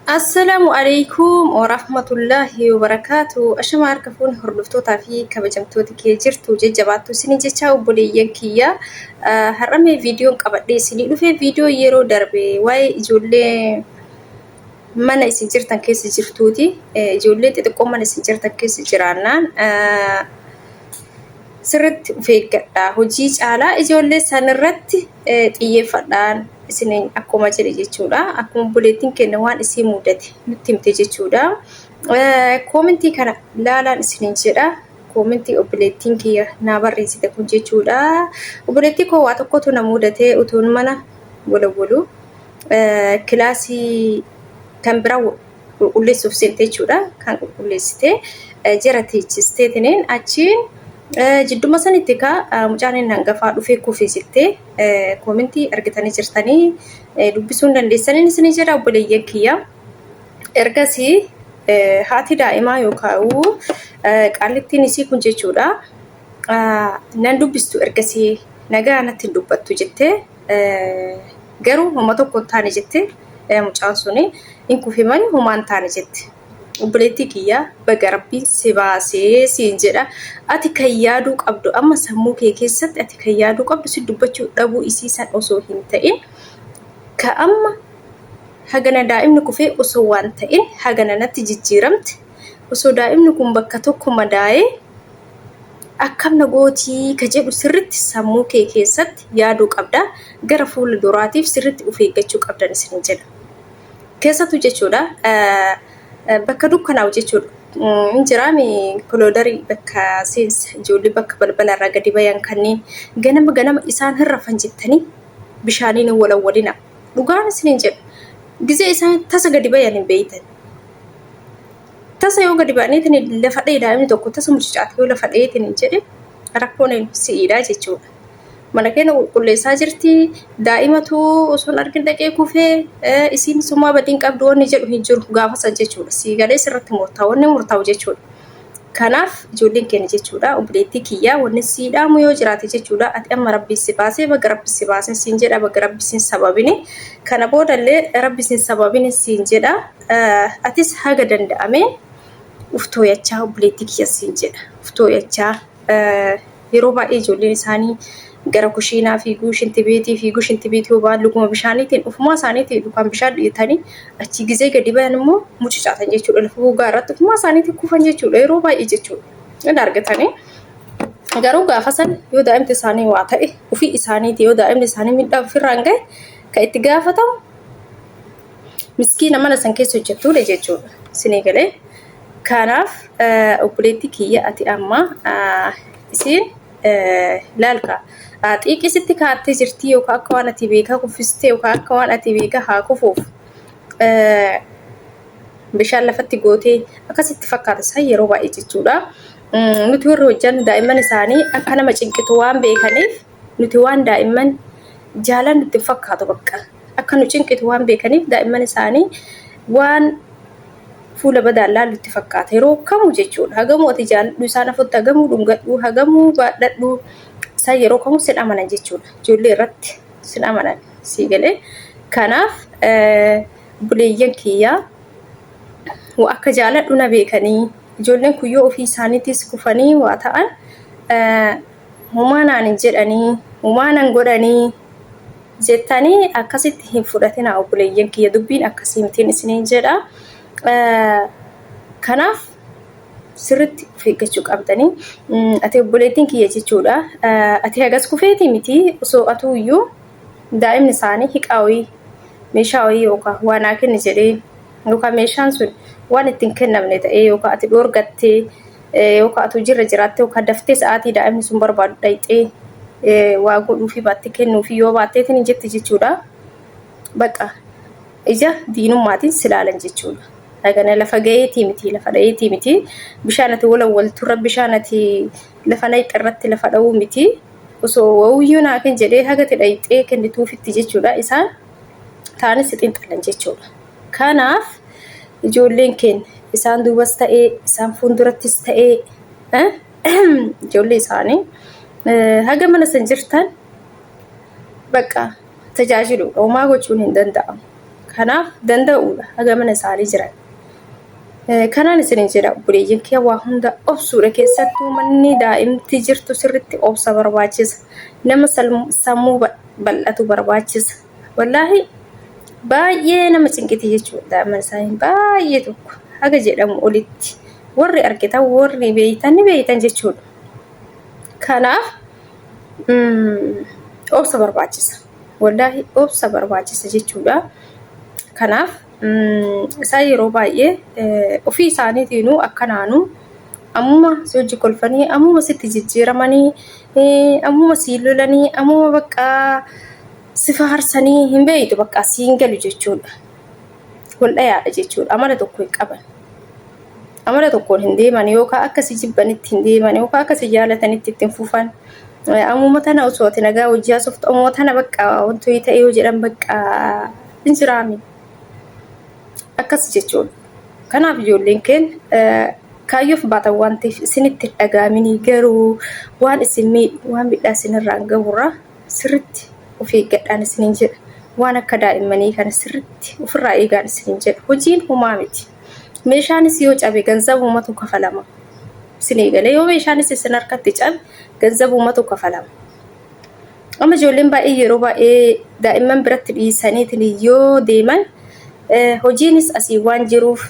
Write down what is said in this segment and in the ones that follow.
Assalaamu alaikum warahmatullaahi wabarakaatu. Ashama harka fuune hordoftootaa fi kabajamtoota kee jirtu jajjabaattu isinii jechaa obboleeyyan kiyya. Har'a mee viidiyoon qabadhee isinii dhufe viidiyoo yeroo darbe waa'ee ijoollee mana isin jirtan keessa jirtuuti. Ijoollee xixiqqoo mana isin jirtan keessa jiraannaan sirritti of eeggadha. Hojii caalaa ijoollee sanirratti xiyyeeffadhaan isiniin akkuma jedhe jechuudha. Akkuma obboleettiin keenya waan isii mudate nutti himte jechuudha. Koomentii kana laalaan isiniin jedha. Koomentii obboleettiin kiyya naa barreessite kun jechuudha. Obboleettii koo waa tokkotu na mudate utuun mana walawwalu kilaasii kan biraa qulqulleessuuf seente jechuudha. Kan qulqulleessite jara teechisteetiniin achiin jidduma sanitti kaa mucaan inni hangafaa dhufee kufe jettee koomentii argitanii jirtanii dubbisuu hin dandeessaniin isinii jedha obboleeyyan kiyya. Ergasii haati daa'imaa yookaan qaallittiin isii kun jechuudha. Nan dubbistu ergasii nagaa natti hin dubbattu jettee garuu homa tokko hin taane jette mucaan suni hin kufe malee homaa hin taane jette. Obboleettii kiyya baga rabbiin si baasee siin jedha. Ati kan yaaduu qabdu amma sammuu kee keessatti ati kan yaaduu qabdu si dubbachuu dhabuu isii san osoo hin ta'in ka amma hagana daa'imni kufee osoo waan ta'in hagana natti jijjiiramte osoo daa'imni kun bakka tokko madaa'ee akkam na gootii ka jedhu sirritti sammuu kee keessatti yaaduu qabda. Gara fuula duraatiif sirritti of eeggachuu qabdan isin jedha. Keessattuu jechuudha bakka dukkanaa'u jechuudha. Hin jiraami koloodarii bakka seensa ijoollee bakka balbala irraa gadi bayan kanneen ganama ganama isaan hin rafan jettanii bishaaniin hin walawwalina. Dhugaan isiniin jedha. Gizee isaan tasa gadi bayan hin beeytan. Tasa yoo gadi ba'aniitiin lafa dha'e daa'imni tokko tasa mucucaate yoo lafa dha'eetiin hin jedhe rakkoon si'iidha jechuudha. Mana keenya qulqulleessaa jirti daa'imatu osoo hin argin dhaqee kufee isiin sumaa badiin qabdu wanni jedhu hin jiru gaafa san jechuudha. Sii galee sirratti murtaa'u wanni murtaa'u jechuudha. Kanaaf ijoolleen keenya jechuudha obboleettii kiyyaa wanni sii dhaamu yoo jiraate jechuudha ati amma rabbi si baasee baga rabbi si baasee siin jedha baga rabbi siin sababini kana boodallee rabbi siin sababini siin jedha. Atis haga danda'ameen uf tooyachaa obboleettii kiyya siin jedha. Uf tooyachaa yeroo baay'ee ijoolleen isaanii gara kushiinaa fiiguu, shintibeetii fiiguu, shintibeetii yoo ba'an luguma bishaaniitiin ofumaa isaaniitiin lukaan bishaan dhiitanii achii gizee gadi bayan immoo mucucaatan jechuudha. Lafa gogaa irratti ofumaa isaaniitiin kufan jechuudha yeroo baay'ee jechuudha. Hin argatanii. Garuu gaafa san yoo daa'imti isaanii waa ta'e ofii isaaniiti yoo daa'imni isaanii miidhaa ofirraan gahe kan itti gaafatamu miskiina mana san keessa hojjettuudha jechuudha. Isinii galee. Kanaaf obboleettii kiyya ati amma isiin laalka xiiqii sitti kaattee jirti yookaan akka waan ati beekaa kuffistee yookaan akka waan ati beekaa haa kufuuf bishaan lafatti gootee akkasitti fakkaata isaan yeroo baay'ee jechuudha. Nuti warri hojjannu daa'imman isaanii akka nama cinqitu waan beekaniif nuti waan daa'imman jaalannu itti fakkaatu bakka. Akka nu cinqitu waan beekaniif daa'imman isaanii waan fuula badaan laallu itti fakkaata yeroo kamuu jechuudha. Hagamuu ati jaaladhu isaan afutti hagamuu dhungadhu hagamuu baadhadhu isaan yeroo kamuu sin amanan jechuudha. Ijoollee irratti sin amanan sii galee. Kanaaf obboleeyyan kiyyaa waa akka jaaladhu na beekanii ijoolleen kun yoo ofii isaaniitis kufanii waa ta'an homaa naan hin jedhanii homaa nan godhanii jettanii akkasitti hin fudhatinaa obboleeyyan kiyya dubbiin akkasii mitiin isiniin jedha. Kanaaf sirritti of eeggachuu qabdanii ati obboleettiin kiyya jechuudha. Ati hagas kufeetii miti osoo atuu iyyuu daa'imni isaanii hiqaa wayii meeshaa wayii yookaan waa naa kenni jedhee yookaan meeshaan sun waan ittiin kennamne ta'ee yookaan ati dhoorgattee yookaan ati hojiirra jiraattee yookaan daftee sa'aatii daa'imni sun barbaadu dhayxee waa godhuufii baatte kennuufii yoo baatteetiin hin jette jechuudha. Bakka ija diinummaatiin si ilaalan jechuudha. Dhagana lafa gaheetii miti lafa dhaheetii miti bishaan ati walawwalturra bishaan ati lafa nayxa irratti lafa dha'uu miti osoo wawuyyuu naa kenni jedhee haga ati dhayxee kennituufitti jechuudha isaan taanis si xinxalan jechuudha. Kanaaf ijoolleen keenya isaan duubas ta'ee isaan fuuldurattis ta'ee ijoollee isaanii haga mana san jirtan bakka tajaajilu homaa gochuun hin danda'amu. Kanaaf danda'uudha haga mana isaanii jiran. Kanaan isinin jedha obboleeyyan kiyya waa hunda obsuudha keessattuu manni daa'imti jirtu sirritti obsa barbaachisa. Nama sammuu bal'atu barbaachisa. Wallaahi baay'ee nama cinqiti jechuudha daa'imman isaanii baay'ee tokko haga jedhamu olitti warri argitan warri beeytan ni beeytan jechuudha. Kanaaf obsa barbaachisa. Wallaahi obsa barbaachisa jechuudha. Kanaaf isaan yeroo baay'ee ofii isaaniitiinuu akkanaanuu ammuma si hojii kolfanii ammuma sitti jijjiiramanii ammuma si lolanii ammuma bakka si faarsanii hin beeytu bakka siin galu jechuudha. Wal dhayaadha jechuudha. Amala tokko hin qaban. Amala tokkoon hin deeman yookaan akka si jibbanitti hin deeman yookaan akka si jaalatanitti itti hin fufan. Ammuma tana osoo ati nagaa hojii haasoftu ammuma tana bakka wantoonni ta'e yoo jedhan bakka hin jiraami. Akkas jechuudha. Kanaaf ijoolleen keenya kaayyoof baatan waan ta'eef isinitti hin dhaga'aminii garuu waan isin miidhu waan miidhaa isinirraan gahurraa sirritti of eeggadhaan isiniin jedha. Waan akka daa'immanii kana sirritti ofirraa eegaan isiniin jedha. Hojiin homaa miti. Meeshaanis yoo cabe ganzabumatu kafalama. Isin eegalee yoo meeshaanis isin harkatti cabe ganzabumatu kafalama. Amma ijoolleen baay'ee yeroo baay'ee daa'imman biratti dhiisaniitiin yoo deeman hojiinis asii waan jiruuf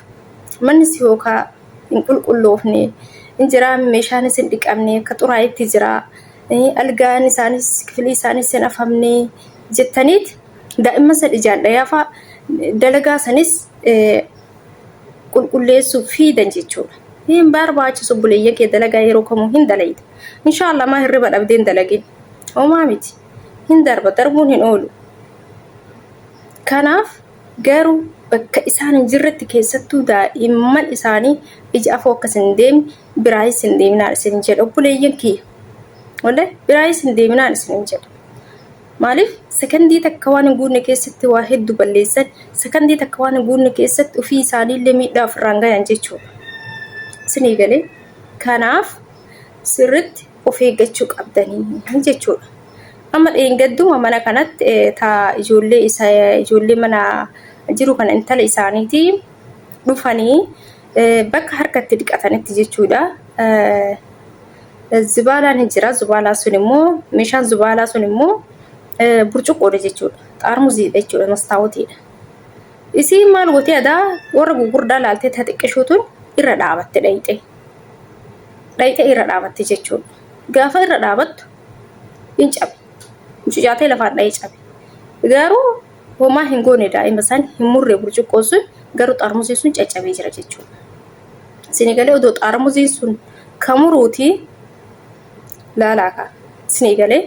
mannis yookaan hin qulqulloofne hin jiraa meeshaanis hin dhiqamne akka xuraa'etti jira algaan isaanis kifilii isaanis hin afamne jettaniit daa'imman san ijaan dhayaafaa dalagaa sanis qulqulleessuuf fiidan jechuudha. Hin barbaachisu obboleeyyan kee dalagaa yeroo kamuu hin dalayda. Inshaallah maa hirriba dhabdee hin dalagin. Homaa miti. Hin darba darbuun hin oolu. Kanaaf garuu bakka isaan hin jirretti keessattuu daa'imman isaanii ija afoo akkas hin deemne biraayis hin deeminaan isin jedha obboleeyyan kiyya. Wallahi biraayis hin deeminaan isin jedha. Maaliif sekondii takka waan hin guunne keessatti waa hedduu balleessan, sekondii takka waan hin guunne keessatti ofii isaaniillee miidhaa ofirraan gayan jechuudha. Isinii galee kanaaf sirritti of eeggachuu qabdanii jechuudha. Amma dheengadduma mana kanatti taa ijoollee isa ijoollee mana jiru kana intala isaaniitii dhufanii bakka harkatti dhiqatanitti jechuudha. Zubaalaan hin jira. Zubaalaa sun immoo meeshaan zubaalaa sun immoo burcuqqoodha jechuudha. Xaarmuziidha jechuudha. Mastaawotiidha. Isiin maal gootee adaa warra gugurdaa laaltee ta xiqqishuutuun irra dhaabatte dhayxee. Dhayxee irra dhaabatte jechuudha. Gaafa irra dhaabattu hin cabe. Mucucaatee lafaan dha'ee cabe. Garuu homaa hin goone daa'ima san hin murre burcuqqoon sun garuu xaarmuziin sun caccabee jira jechuudha. Isinii galee odoo xaarmuziin sun kamuruuti laalaa kaa. Isinii galee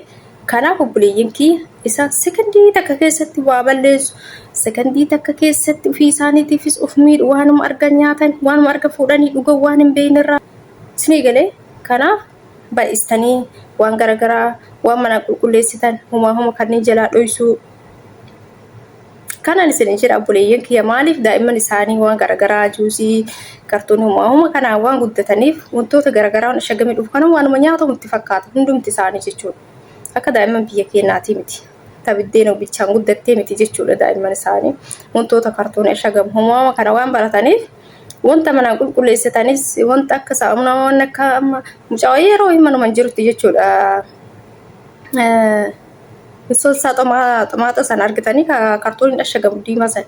kanaaf obboleeyyan kiyya isaan sekondii takka keessatti waa balleessu sekondii takka keessatti ofii isaaniitiifis of miidhu waanuma argan nyaatan waanuma argan fuudhanii dhugan waan hin beekne irraa isinii galee kanaaf baay'istanii waan garagaraa waan manaa qulqulleessitan homaa homa kanneen jalaa dhoysuu Kanan isin jedha obboleeyyan kiyya maaliif daa'imman isaanii waan garagaraa juusii kartoonii homaa homa kanaan waan guddataniif wantoota garagaraa waan ashagamee dhufu kana waanuma nyaatamu itti fakkaata hundumti isaanii jechuudha. Akka daa'imman biyya keenyaatii miti. Ta biddeena bichaan guddattee miti jechuudha daa'imman isaanii wantoota kartoonii ashagamu homaa homa kana waan barataniif wanta manaan qulqulleessitanis wanta akka saamunaa waan akka amma mucaa yeroo hin manuma hin jirutti jechuudha. Solsaa xomaaxa sana argitanii kartooniin ashagamu diimaa sana.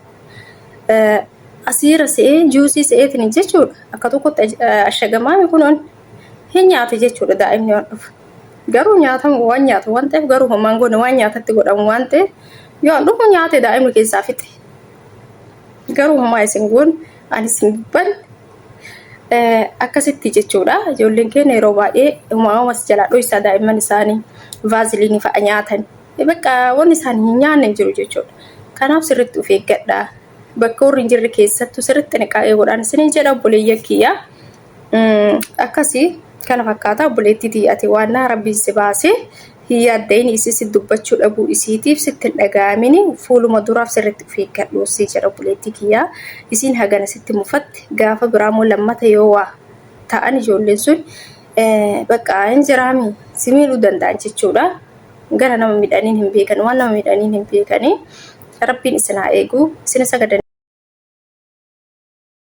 Asiira se'ee juusii se'eetiin jechuudha. Akka tokkotti ashagamaa kunuun hin nyaate jechuudha daa'imni waan dhufu. Garuu nyaatamu waan nyaatu waan ta'eef garuu homaan goone waan nyaatatti godhamu waan ta'eef yoo dhufu nyaate daa'imni keessaa fixe. Garuu homaa isin goone anis hin dubbanne akkasitti jechuudha. Ijoolleen keenya yeroo baay'ee uumamas jalaa dhoysaa daa'imman isaanii vaaziliinii fa'a nyaatan. Bakka wanni isaan hin nyaanne hin jiru jechuudha. Kanaaf sirriitti of eeggadhaa. Bakka warri hin jirre keessattuu sirriitti xiniqaaqee godhaan isiniin jedha obboleeyyan kiyya. Akkasii kana fakkaata obboleettii tiyya ati waan rabbiin si baasee hin yaadda'in isii si dubbachuu dhabuu isiitiif sitti hin dhaga'amini fuuluma duraaf sirriitti of eeggadhu si jedha obboleettii kiyyaa isiin hagana sitti mufatte gaafa biraa immoo lammata yoo waa ta'an ijoolleen sun bakka hin jiraami si miidhuu danda'an jechuudha. Gara nama midhaniin hin beekan waan nama midhaniin hin beekanii. Rabbiin isin haa eegu. Isin sagadan.